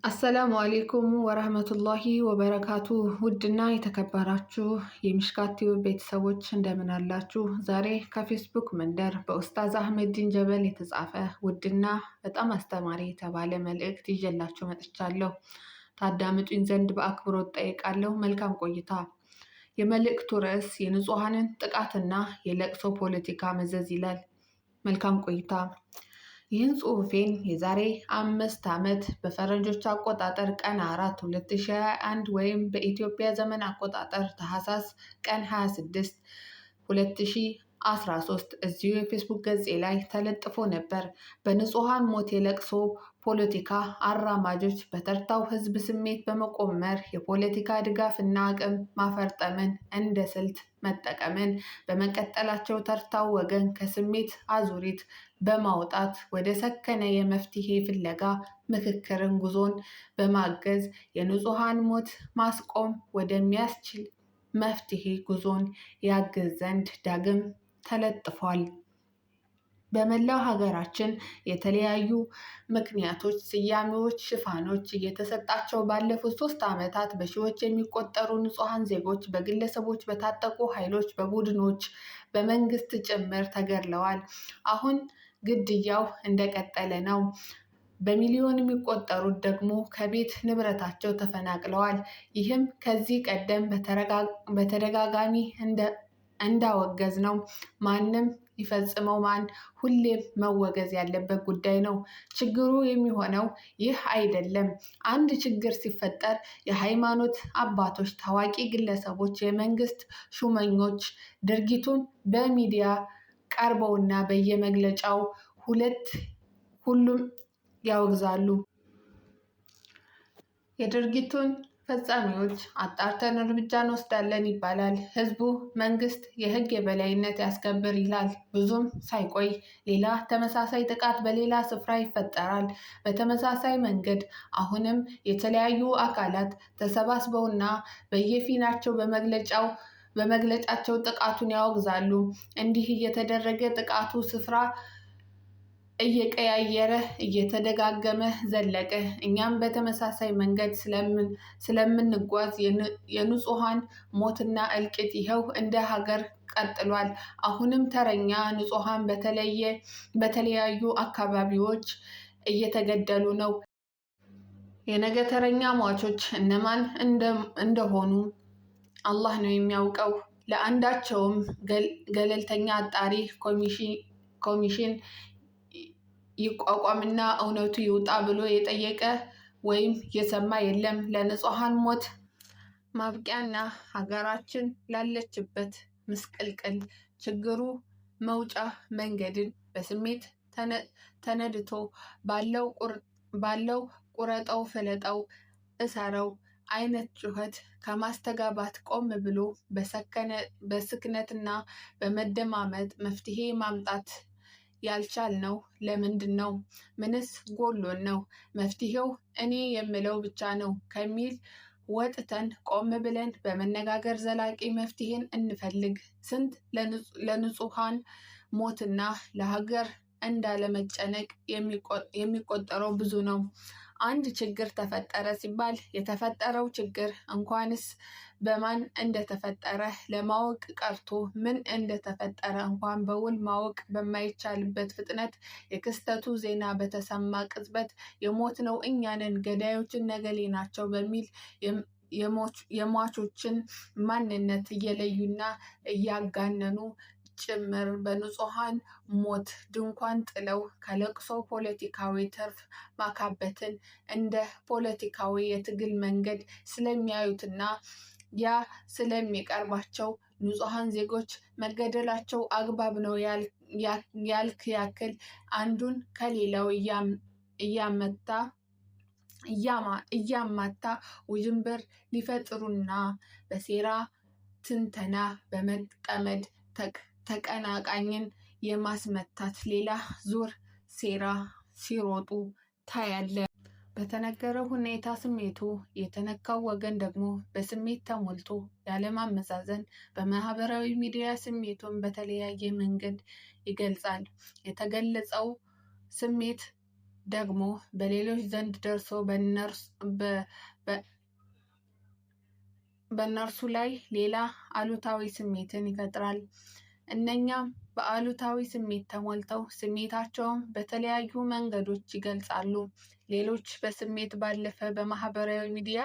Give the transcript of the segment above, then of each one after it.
አሰላሙ አሌይኩም ወረህመቱላሂ ወበረካቱ። ውድና የተከበራችሁ የሚሽካት ቲዩብ ቤተሰቦች እንደምን አላችሁ? ዛሬ ከፌስቡክ መንደር በኡስታዝ አህመዲን ጀበል የተጻፈ ውድና በጣም አስተማሪ የተባለ መልእክት ይዤላችሁ መጥቻለሁ። ታዳምጡኝ ዘንድ በአክብሮት ጠይቃለሁ። መልካም ቆይታ። የመልእክቱ ርዕስ የንጹሐንን ጥቃትና የለቅሶ ፖለቲካ መዘዝ ይላል። መልካም ቆይታ። ይህን ጽሑፌን የዛሬ 5 ዓመት በፈረንጆች አቆጣጠር ቀን 4 2021 ወይም በኢትዮጵያ ዘመን አቆጣጠር ታህሳስ ቀን 26 2013 እዚሁ የፌስቡክ ገጼ ላይ ተለጥፎ ነበር። በንጹሐን ሞት የለቅሶ ፖለቲካ አራማጆች በተርታው ሕዝብ ስሜት በመቆመር የፖለቲካ ድጋፍ እና አቅም ማፈርጠምን እንደ ስልት መጠቀምን በመቀጠላቸው ተርታው ወገን ከስሜት አዙሪት በማውጣት ወደ ሰከነ የመፍትሔ ፍለጋ ምክክርን ጉዞን በማገዝ የንጹሐን ሞት ማስቆም ወደሚያስችል መፍትሔ ጉዞን ያግዝ ዘንድ ዳግም ተለጥፏል። በመላው ሀገራችን የተለያዩ ምክንያቶች፣ ስያሜዎች፣ ሽፋኖች እየተሰጣቸው ባለፉት 3 ዓመታት በሺዎች የሚቆጠሩ ንጹሐን ዜጎች በግለሰቦች፣ በታጠቁ ኃይሎች፣ በቡድኖች፣ በመንግስት ጭምር ተገድለዋል። አሁን ግድያው እንደቀጠለ ነው። በሚሊዮን የሚቆጠሩት ደግሞ ከቤት ንብረታቸው ተፈናቅለዋል። ይህም ከዚህ ቀደም በተደጋጋሚ እንዳወገዝነው ማንም ይፈጽመው ማን ሁሌም መወገዝ ያለበት ጉዳይ ነው። ችግሩ የሚሆነው ይህ አይደለም። አንድ ችግር ሲፈጠር የሃይማኖት አባቶች፣ ታዋቂ ግለሰቦች፣ የመንግስት ሹመኞች ድርጊቱን በሚዲያ ቀርበውና በየመግለጫው ሁለት ሁሉም ያወግዛሉ። የድርጊቱን ፈጻሚዎች አጣርተን እርምጃ እንወስዳለን ይባላል። ህዝቡ መንግስት የህግ የበላይነት ያስከብር ይላል። ብዙም ሳይቆይ ሌላ ተመሳሳይ ጥቃት በሌላ ስፍራ ይፈጠራል። በተመሳሳይ መንገድ አሁንም የተለያዩ አካላት ተሰባስበውና በየፊናቸው በመግለጫቸው ጥቃቱን ያወግዛሉ። እንዲህ እየተደረገ ጥቃቱ ስፍራ እየቀያየረ እየተደጋገመ ዘለቀ። እኛም በተመሳሳይ መንገድ ስለምንጓዝ የንጹሐን ሞትና እልቂት ይኸው እንደ ሀገር ቀጥሏል። አሁንም ተረኛ ንጹሐን በተለያዩ አካባቢዎች እየተገደሉ ነው። የነገ ተረኛ ሟቾች እነማን እንደሆኑ አላህ ነው የሚያውቀው። ለአንዳቸውም ገለልተኛ አጣሪ ኮሚሽን ይቋቋምና እውነቱ ይውጣ ብሎ የጠየቀ ወይም የሰማ የለም። ለንጹሐን ሞት ማብቂያና ሀገራችን ላለችበት ምስቅልቅል ችግሩ መውጫ መንገድን በስሜት ተነድቶ ባለው ቁረጠው ፍለጠው እሰረው አይነት ጩኸት ከማስተጋባት ቆም ብሎ በስክነትና በመደማመጥ መፍትሔ ማምጣት ያልቻልነው ለምንድን ነው? ምንስ ጎሎን ነው? መፍትሔው እኔ የምለው ብቻ ነው ከሚል ወጥተን ቆም ብለን በመነጋገር ዘላቂ መፍትሔን እንፈልግ። ስንት ለንጹሐን ሞትና ለሀገር እንዳለመጨነቅ የሚቆጠረው ብዙ ነው። አንድ ችግር ተፈጠረ ሲባል የተፈጠረው ችግር እንኳንስ በማን እንደተፈጠረ ለማወቅ ቀርቶ ምን እንደተፈጠረ እንኳን በውል ማወቅ በማይቻልበት ፍጥነት የክስተቱ ዜና በተሰማ ቅጽበት የሞትነው እኛ ነን፣ ገዳዮች እነገሌ ናቸው በሚል የሟቾችን ማንነት እየለዩና እያጋነኑ ጭምር በንጹሐን ሞት ድንኳን ጥለው ከለቅሶ ፖለቲካዊ ትርፍ ማካበትን እንደ ፖለቲካዊ የትግል መንገድ ስለሚያዩትና ያ ስለሚቀርባቸው ንጹሐን ዜጎች መገደላቸው አግባብ ነው ያልክ ያክል አንዱን ከሌላው እያማታ ውዥንብር ሊፈጥሩና በሴራ ትንተና በመጠመድ ተቀናቃኝን የማስመታት ሌላ ዙር ሴራ ሲሮጡ ታያለህ። በተነገረው ሁኔታ ስሜቱ የተነካው ወገን ደግሞ በስሜት ተሞልቶ ያለማመዛዘን በማህበራዊ ሚዲያ ስሜቱን በተለያየ መንገድ ይገልጻል። የተገለጸው ስሜት ደግሞ በሌሎች ዘንድ ደርሶ በእነርሱ ላይ ሌላ አሉታዊ ስሜትን ይፈጥራል። እነኛም በአሉታዊ ስሜት ተሞልተው ስሜታቸውን በተለያዩ መንገዶች ይገልጻሉ። ሌሎች በስሜት ባለፈ በማህበራዊ ሚዲያ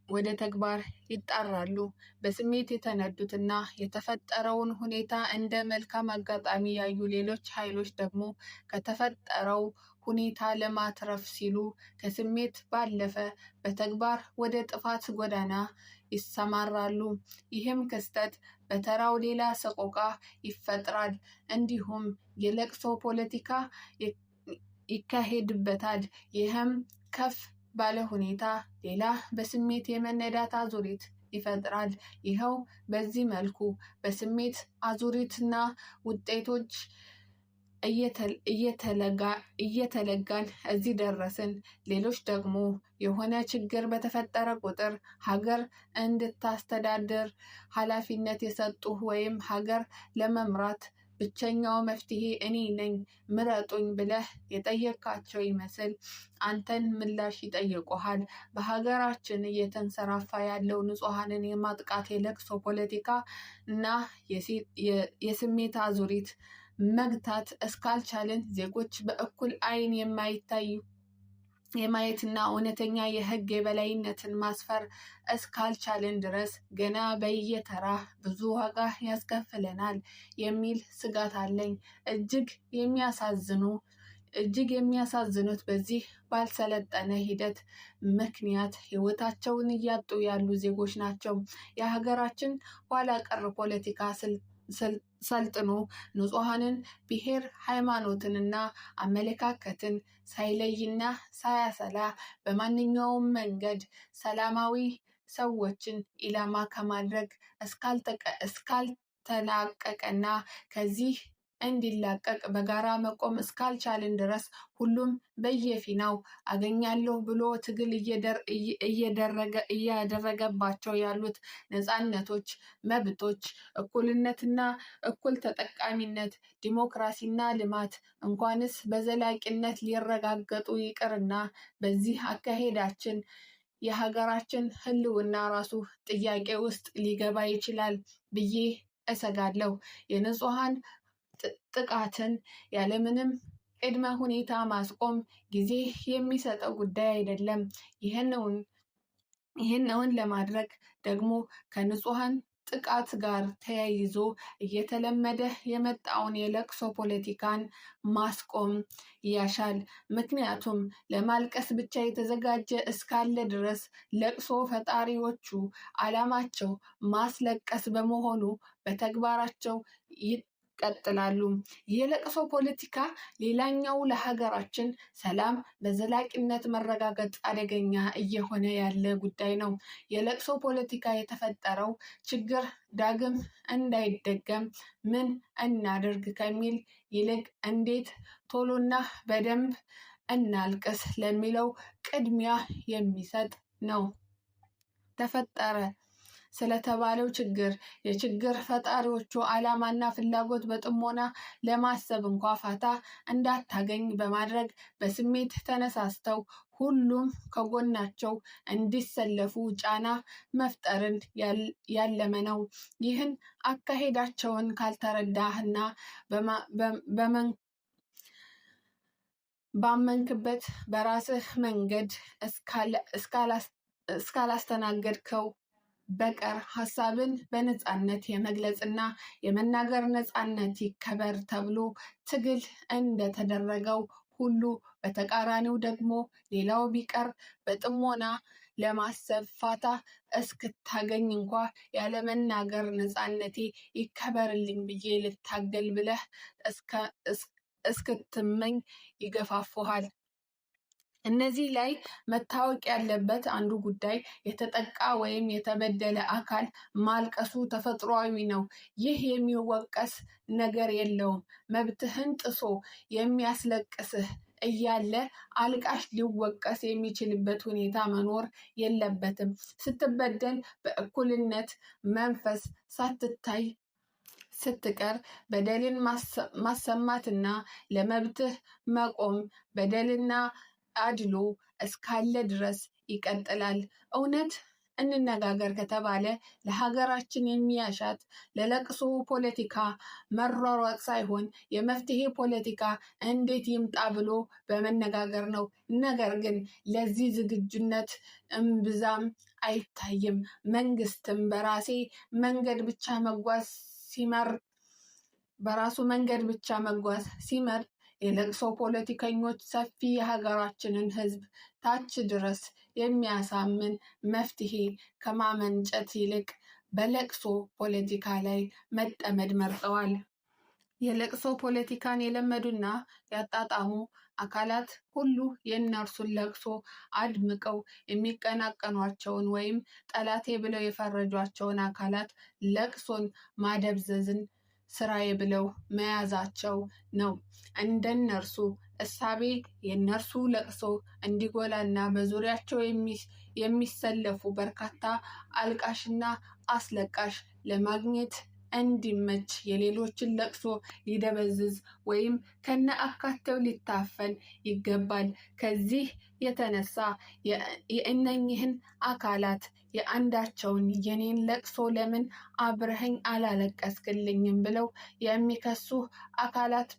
ወደ ተግባር ይጣራሉ። በስሜት የተነዱትና የተፈጠረውን ሁኔታ እንደ መልካም አጋጣሚ ያዩ ሌሎች ኃይሎች ደግሞ ከተፈጠረው ሁኔታ ለማትረፍ ሲሉ ከስሜት ባለፈ በተግባር ወደ ጥፋት ጎዳና ይሰማራሉ። ይህም ክስተት በተራው ሌላ ሰቆቃ ይፈጥራል። እንዲሁም የለቅሶ ፖለቲካ ይካሄድበታል። ይህም ከፍ ባለ ሁኔታ ሌላ በስሜት የመነዳት አዙሪት ይፈጥራል። ይኸው በዚህ መልኩ በስሜት አዙሪትና ውጤቶች እየተለጋን እዚህ ደረስን። ሌሎች ደግሞ የሆነ ችግር በተፈጠረ ቁጥር ሀገር እንድታስተዳድር ኃላፊነት የሰጡህ ወይም ሀገር ለመምራት ብቸኛው መፍትሄ እኔ ነኝ ምረጡኝ ብለህ የጠየካቸው ይመስል አንተን ምላሽ ይጠይቁሃል። በሀገራችን እየተንሰራፋ ያለው ንጹሐንን የማጥቃት የለቅሶ ፖለቲካ እና የስሜት አዙሪት መግታት እስካልቻልን፣ ዜጎች በእኩል ዓይን የማይታዩ የማየትና እውነተኛ የሕግ የበላይነትን ማስፈር እስካልቻልን ድረስ ገና በየተራ ብዙ ዋጋ ያስከፍለናል የሚል ስጋት አለኝ። እጅግ የሚያሳዝኑት በዚህ ባልሰለጠነ ሂደት ምክንያት ሕይወታቸውን እያጡ ያሉ ዜጎች ናቸው። የሀገራችን ኋላ ቀር ፖለቲካ ሰልጥኖ ንጹሐንን ብሔር፣ ሃይማኖትንና አመለካከትን ሳይለይና ሳያሰላ በማንኛውም መንገድ ሰላማዊ ሰዎችን ኢላማ ከማድረግ እስካልተላቀቀና ከዚህ እንዲላቀቅ በጋራ መቆም እስካልቻልን ድረስ ሁሉም በየፊናው አገኛለሁ ብሎ ትግል እያደረገባቸው ያሉት ነፃነቶች፣ መብቶች፣ እኩልነትና እኩል ተጠቃሚነት፣ ዲሞክራሲና ልማት እንኳንስ በዘላቂነት ሊረጋገጡ ይቅርና በዚህ አካሄዳችን የሀገራችን ሕልውና ራሱ ጥያቄ ውስጥ ሊገባ ይችላል ብዬ እሰጋለሁ። የንጹሐን ጥቃትን ያለምንም ቅድመ ሁኔታ ማስቆም ጊዜ የሚሰጠው ጉዳይ አይደለም። ይህን እውን ለማድረግ ደግሞ ከንጹሐን ጥቃት ጋር ተያይዞ እየተለመደ የመጣውን የለቅሶ ፖለቲካን ማስቆም ያሻል። ምክንያቱም ለማልቀስ ብቻ የተዘጋጀ እስካለ ድረስ ለቅሶ ፈጣሪዎቹ ዓላማቸው ማስለቀስ በመሆኑ በተግባራቸው ይቀጥላሉ። የለቅሶ ፖለቲካ ሌላኛው ለሀገራችን ሰላም በዘላቂነት መረጋገጥ አደገኛ እየሆነ ያለ ጉዳይ ነው። የለቅሶ ፖለቲካ የተፈጠረው ችግር ዳግም እንዳይደገም ምን እናድርግ ከሚል ይልቅ እንዴት ቶሎና በደንብ እናልቅስ ለሚለው ቅድሚያ የሚሰጥ ነው። ተፈጠረ ስለተባለው ችግር፣ የችግር ፈጣሪዎቹ ዓላማና ፍላጎት በጥሞና ለማሰብ እንኳ ፋታ እንዳታገኝ በማድረግ በስሜት ተነሳስተው ሁሉም ከጎናቸው እንዲሰለፉ ጫና መፍጠርን ያለመ ነው። ይህን አካሄዳቸውን ካልተረዳህና ባመንክበት በራስህ መንገድ እስካላስተናገድከው በቀር ሀሳብን በነፃነት የመግለጽና የመናገር ነፃነት ይከበር ተብሎ ትግል እንደተደረገው ሁሉ በተቃራኒው ደግሞ ሌላው ቢቀር በጥሞና ለማሰብ ፋታ እስክታገኝ እንኳ ያለመናገር ነፃነቴ ይከበርልኝ ብዬ ልታገል ብለህ እስክትመኝ ይገፋፉሃል። እነዚህ ላይ መታወቅ ያለበት አንዱ ጉዳይ የተጠቃ ወይም የተበደለ አካል ማልቀሱ ተፈጥሯዊ ነው። ይህ የሚወቀስ ነገር የለውም። መብትህን ጥሶ የሚያስለቅስህ እያለ አልቃሽ ሊወቀስ የሚችልበት ሁኔታ መኖር የለበትም። ስትበደል በእኩልነት መንፈስ ሳትታይ ስትቀር በደልን ማሰማትና ለመብትህ መቆም በደልና አድሎ እስካለ ድረስ ይቀጥላል። እውነት እንነጋገር ከተባለ ለሀገራችን የሚያሻት ለለቅሶ ፖለቲካ መሯሯጥ ሳይሆን የመፍትሄ ፖለቲካ እንዴት ይምጣ ብሎ በመነጋገር ነው። ነገር ግን ለዚህ ዝግጁነት እምብዛም አይታይም። መንግስትም በራሱ መንገድ ብቻ መጓዝ ሲመርጥ የለቅሶ ፖለቲከኞች ሰፊ የሀገራችንን ሕዝብ ታች ድረስ የሚያሳምን መፍትሄ ከማመንጨት ይልቅ በለቅሶ ፖለቲካ ላይ መጠመድ መርጠዋል። የለቅሶ ፖለቲካን የለመዱና ያጣጣሙ አካላት ሁሉ የእነርሱን ለቅሶ አድምቀው የሚቀናቀኗቸውን ወይም ጠላቴ ብለው የፈረጇቸውን አካላት ለቅሶን ማደብዘዝን ስራዬ ብለው መያዛቸው ነው። እንደነርሱ እሳቤ የእነርሱ ለቅሶ እንዲጎላና በዙሪያቸው የሚሰለፉ በርካታ አልቃሽና አስለቃሽ ለማግኘት እንዲመች የሌሎችን ለቅሶ ሊደበዝዝ ወይም ከነ አካቴው ሊታፈን ይገባል። ከዚህ የተነሳ የእነኝህን አካላት የአንዳቸውን የኔን ለቅሶ ለምን አብረኸኝ አላለቀስክልኝም ብለው የሚከሱህ አካላት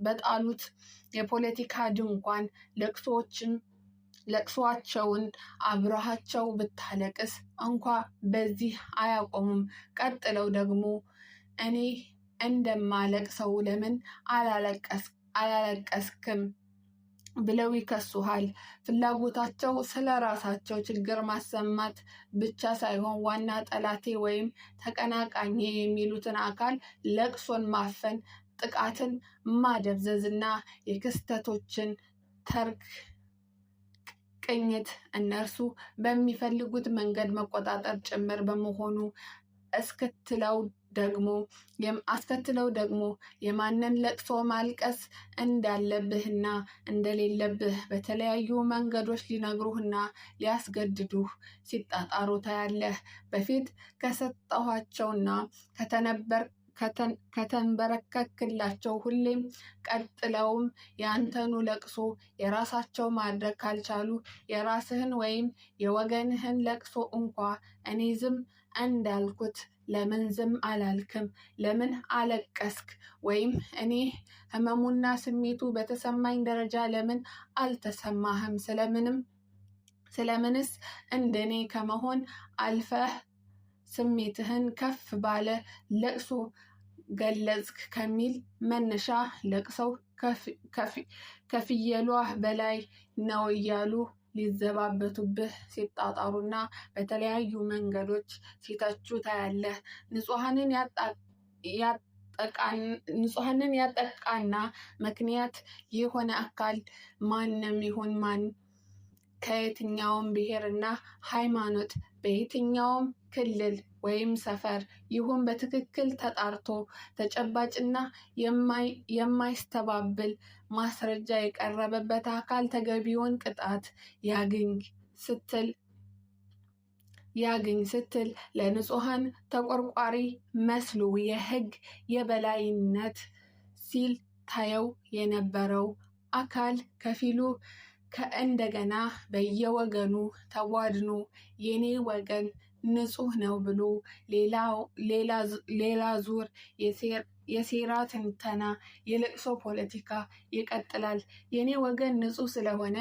በጣሉት የፖለቲካ ድንኳን ለቅሷቸውን አብረሃቸው ብታለቅስ እንኳ በዚህ አያቆሙም። ቀጥለው ደግሞ እኔ እንደማለቅሰው ለምን አላለቀስክም ብለው ይከሱሃል። ፍላጎታቸው ስለራሳቸው ችግር ማሰማት ብቻ ሳይሆን ዋና ጠላቴ ወይም ተቀናቃኜ የሚሉትን አካል ለቅሶን ማፈን፣ ጥቃትን ማደብዘዝና የክስተቶችን ተርክ ቅኝት እነርሱ በሚፈልጉት መንገድ መቆጣጠር ጭምር በመሆኑ አስከትለው ደግሞ የማንን ለቅሶ ማልቀስ እንዳለብህና እንደሌለብህ በተለያዩ መንገዶች ሊነግሩህና ሊያስገድዱህ ሲጣጣሩ ታያለህ። በፊት ከሰጠኋቸውና ከተንበረከክላቸው ሁሌም ቀጥለውም ያንተኑ ለቅሶ የራሳቸው ማድረግ ካልቻሉ የራስህን ወይም የወገንህን ለቅሶ እንኳ እኔ ዝም እንዳልኩት ለምን ዝም አላልክም? ለምን አለቀስክ? ወይም እኔ ህመሙና ስሜቱ በተሰማኝ ደረጃ ለምን አልተሰማህም? ስለምንስ እንደኔ ከመሆን አልፈህ ስሜትህን ከፍ ባለ ለቅሶ ገለጽክ? ከሚል መነሻ ለቅሰው ከፍየሏ በላይ ነው እያሉ ሊዘባበቱብህ ሲጣጣሩና በተለያዩ መንገዶች ሲተቹ ታያለህ። ንጹሐንን ያጠቃና ምክንያት የሆነ አካል ማንም ይሁን ማን፣ ከየትኛውም ብሔርና ሃይማኖት፣ በየትኛውም ክልል ወይም ሰፈር ይሁን በትክክል ተጣርቶ ተጨባጭና የማይስተባብል ማስረጃ የቀረበበት አካል ተገቢውን ቅጣት ያግኝ ስትል ለንጹሐን ተቆርቋሪ መስሎ የህግ የበላይነት ሲል ታየው የነበረው አካል ከፊሉ ከእንደገና በየወገኑ ተቧድኖ የኔ ወገን ንጹህ ነው ብሎ ሌላ ዙር የሴራ ትንተና፣ የለቅሶ ፖለቲካ ይቀጥላል። የኔ ወገን ንጹህ ስለሆነ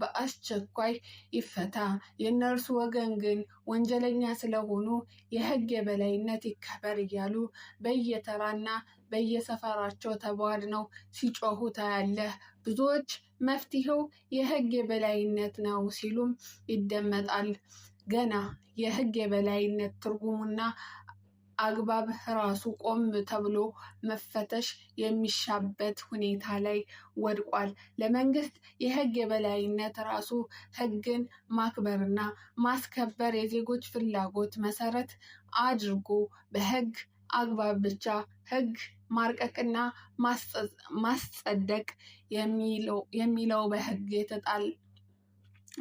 በአስቸኳይ ይፈታ፣ የእነርሱ ወገን ግን ወንጀለኛ ስለሆኑ የህግ የበላይነት ይከበር እያሉ በየተራና በየሰፈራቸው ተቧድነው ሲጮሁ ታያለህ። ብዙዎች መፍትሄው የህግ የበላይነት ነው ሲሉም ይደመጣል። ገና የህግ የበላይነት ትርጉሙና አግባብ ራሱ ቆም ተብሎ መፈተሽ የሚሻበት ሁኔታ ላይ ወድቋል። ለመንግስት የህግ የበላይነት ራሱ ህግን ማክበርና ማስከበር፣ የዜጎች ፍላጎት መሰረት አድርጎ በህግ አግባብ ብቻ ህግ ማርቀቅና ማስጸደቅ የሚለው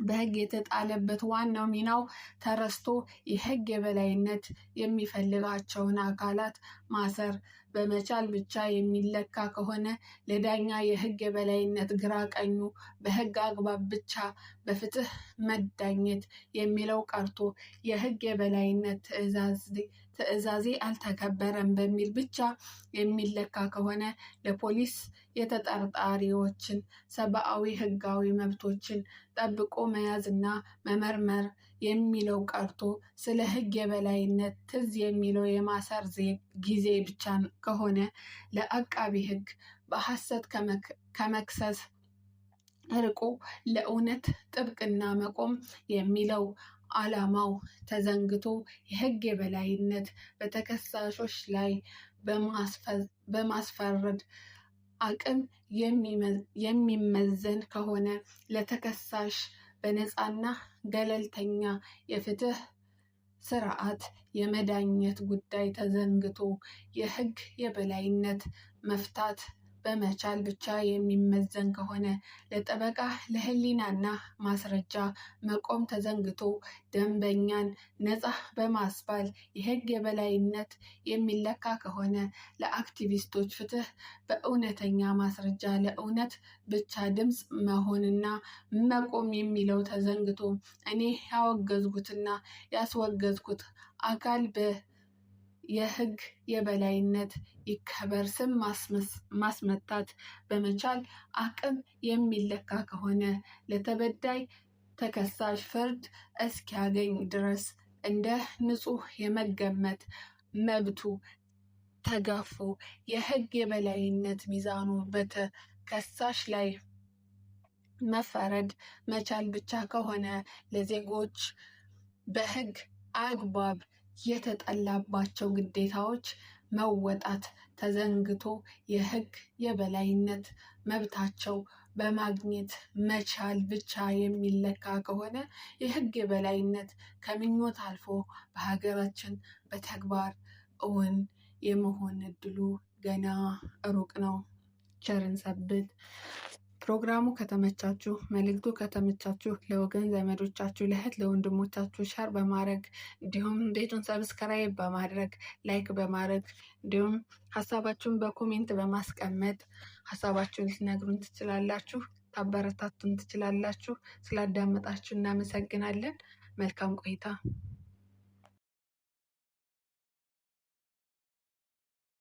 በህግ የተጣለበት ዋናው ሚናው ተረስቶ የህግ የበላይነት የሚፈልጋቸውን አካላት ማሰር፣ በመቻል ብቻ የሚለካ ከሆነ፣ ለዳኛ የሕግ የበላይነት ግራ ቀኙ በሕግ አግባብ ብቻ በፍትህ መዳኘት የሚለው ቀርቶ የሕግ የበላይነት ትዕዛዜ አልተከበረም በሚል ብቻ የሚለካ ከሆነ፣ ለፖሊስ የተጠርጣሪዎችን ሰብአዊ ሕጋዊ መብቶችን ጠብቆ መያዝና መመርመር የሚለው ቀርቶ ስለ ሕግ የበላይነት ትዝ የሚለው የማሰር ጊዜ ብቻ ከሆነ፣ ለአቃቢ ሕግ በሐሰት ከመክሰስ ርቆ ለእውነት ጥብቅና መቆም የሚለው ዓላማው ተዘንግቶ የሕግ የበላይነት በተከሳሾች ላይ በማስፈረድ አቅም የሚመዘን ከሆነ፣ ለተከሳሽ በነፃና ገለልተኛ የፍትህ ስርዓት የመዳኘት ጉዳይ ተዘንግቶ የሕግ የበላይነት መፍታት በመቻል ብቻ የሚመዘን ከሆነ፣ ለጠበቃ ለሕሊናና ማስረጃ መቆም ተዘንግቶ ደንበኛን ነፃ በማስባል የሕግ የበላይነት የሚለካ ከሆነ፣ ለአክቲቪስቶች ፍትህ በእውነተኛ ማስረጃ ለእውነት ብቻ ድምፅ መሆንና መቆም የሚለው ተዘንግቶ እኔ ያወገዝኩትና ያስወገዝኩት አካል የሕግ የበላይነት ይከበር ስም ማስመታት በመቻል አቅም የሚለካ ከሆነ፣ ለተበዳይ ተከሳሽ ፍርድ እስኪያገኝ ድረስ እንደ ንጹህ የመገመት መብቱ ተጋፎ የሕግ የበላይነት ሚዛኑ በተከሳሽ ላይ መፈረድ መቻል ብቻ ከሆነ፣ ለዜጎች በሕግ አግባብ የተጣለባቸው ግዴታዎች መወጣት ተዘንግቶ የሕግ የበላይነት መብታቸው በማግኘት መቻል ብቻ የሚለካ ከሆነ፣ የሕግ የበላይነት ከምኞት አልፎ በሀገራችን በተግባር እውን የመሆን እድሉ ገና ሩቅ ነው። ቸር እንሰንብት። ፕሮግራሙ ከተመቻችሁ፣ መልእክቱ ከተመቻችሁ ለወገን ዘመዶቻችሁ፣ ለእህት ለወንድሞቻችሁ share በማድረግ፣ እንዲሁም ቤቱን subscribe በማድረግ፣ like በማድረግ፣ እንዲሁም ሀሳባችሁን በ comment በማስቀመጥ ሀሳባችሁን ልትነግሩን ትችላላችሁ፣ ታበረታቱን ትችላላችሁ። ስላዳመጣችሁ እናመሰግናለን። መልካም ቆይታ።